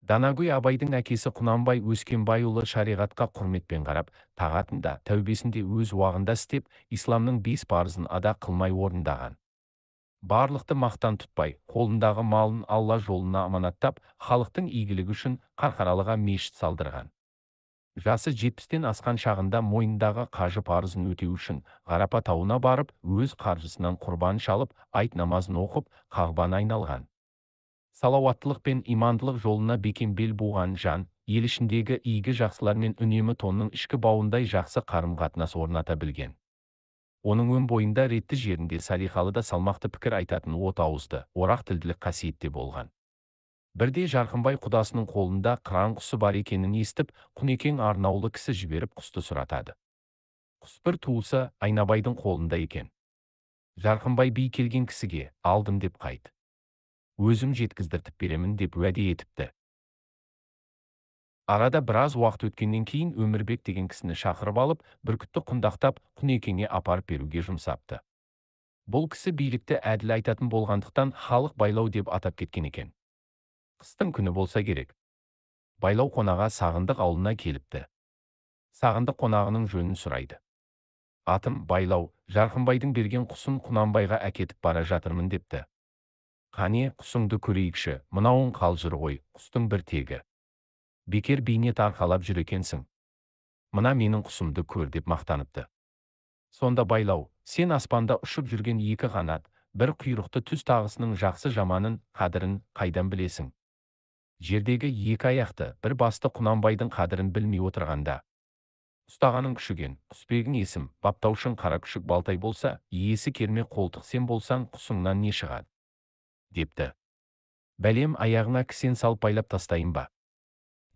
Данагөй Абайдың әкесі Құнанбай Өскенбайұлы шариғатқа құрметпен қарап, тағатын да, тәубесін де өз уағында істеп, исламның 5 парызын ада қылмай орындаған. Барлықты мақтан тұтпай, қолындағы малын Алла жолына аманаттап, халықтың игілігі үшін Қарқаралыға мешіт салдырған. Жасы 70-тен асқан шағында мойнындағы қажы парызын өтеу үшін Ғарапа тауына барып, өз қаржысынан құрбан шалып, айт намазын оқып, Қағбаны айналған. Салауаттылық пен имандылық жолына бекем бел буған жан, ел ішіндегі игі жақсылармен үнемі тонның ішкі бауындай жақсы қарым-қатынас орната білген. Оның өн бойында ретті жерінде салиқалы да салмақты пікір айтатын от ауызды, орақ тілділік қасиетте болған. Бірде Жарқынбай құдасының қолында қыран құсы бар екенін естіп, Құнекең арнаулы кісі жіберіп құсты сұратады. Құс бір туысы Айнабайдың қолында екен. Жарқынбай би келген кісіге алдым деп қайт. Өзім жеткіздіртіп беремін деп уәде етіпті. Арада біраз уақыт өткеннен кейін Өмірбек деген кісіні шақырып алып, бүркітті құндақтап, Құнекеңе апарып беруге жұмсапты. Бұл кісі билікті әділ айтатын болғандықтан халық байлау деп атап кеткен екен. Қыстың күні болса керек. Байлау қонаға Сағындық ауылына келіпті. Сағындық қонағының жөнін сұрайды. Атым Байлау, Жарқынбайдың берген құсын Құнанбайға әкетіп бара жатырмын депті. Қане, құсыңды көрейікші, мынауың қалжыр ғой, құстың бір тегі. Бекер бейнет арқалап жүр екенсің. Мына менің құсымды көр деп мақтаныпты. Сонда Байлау, сен аспанда ұшып жүрген екі қанат, бір құйрықты түз тағысының жақсы жаманын, қадірін қайдан білесің? Жердегі екі аяқты, бір басты Құнанбайдың қадірін білмей отырғанда. Ұстағаның күшіген, құсбегің есім, баптаушың қара күшік Балтай болса, иесі керме қолтық сен болсаң, құсыңнан не шығады? Депті. Бәлем аяғына кісен салып байлап тастайын ба?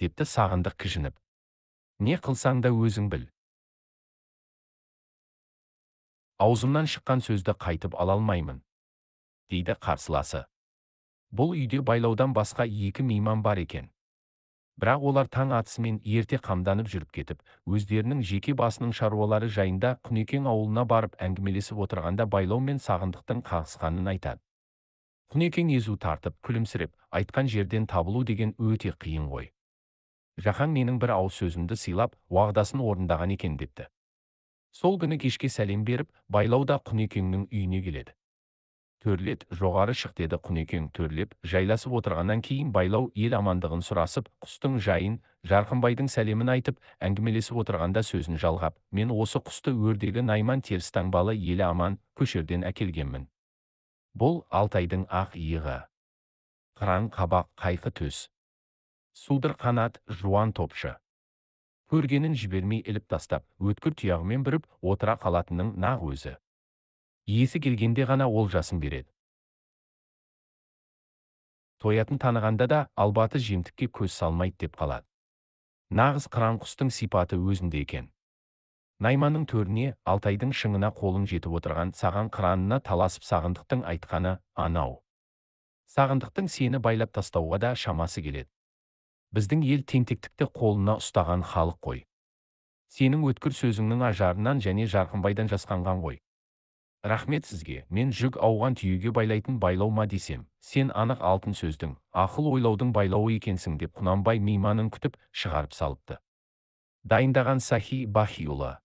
Депті Сағындық кіжініп. Не қылсаң да өзің біл. Аузымнан шыққан сөзді қайтып ала алмаймын, дейді қарсыласы. Бұл үйде Байлаудан басқа екі мейман бар екен. Бірақ олар таң атысымен ерте қамданып жүріп кетіп, өздерінің жеке басының шаруалары жайында Құнекең ауылына барып әңгімелесіп отырғанда Байлау мен Сағындықтың қағысқанын айтады. Құнекең езу тартып, күлімсіреп, айтқан жерден табылу деген өте қиын ғой. Жақан менің бір ауыз сөзімді сыйлап, уағдасын орындаған екен депті. Сол күні кешке сәлем беріп, Байлау да Құнекеңнің үйіне келеді. Төрлет, жоғары шық деді Құнекең төрлеп, жайласып отырғаннан кейін Байлау ел амандығын сұрасып, құстың жайын, Жарқынбайдың сәлемін айтып, әңгімелесіп отырғанда сөзін жалғап, мен осы құсты өрдегі Найман теріс таңбалы елі аман көшерден әкелгенмін. Бұл Алтайдың ақ иығы. Қыран қабақ қайқы төс. Судыр қанат жуан топшы. Көргенін жібермей іліп тастап, өткір тұяғымен бүріп, отыра қалатынның нақ өзі. Иесі келгенде ғана олжасын береді. Тоятын танығанда да албаты жемтікке көз салмайды деп қалады. Нағыз қыран құстың сипаты өзінде екен. Найманның төріне, Алтайдың шыңына қолың жетіп отырған саған қыранына таласып Сағындықтың айтқаны анау. Сағындықтың сені байлап тастауға да шамасы келеді. Біздің ел тентектікті қолына ұстаған халық қой. Сенің өткір сөзіңнің ажарынан және Жарқынбайдан жасқанған ғой. Рахмет сізге, мен жүк ауған түйеге байлайтын байлау ма десем, сен анық алтын сөздің, ақыл ойлаудың байлауы екенсің деп Құнанбай мейманын күтіп шығарып салыпты. Дайындаған Сахи Бахиұлы.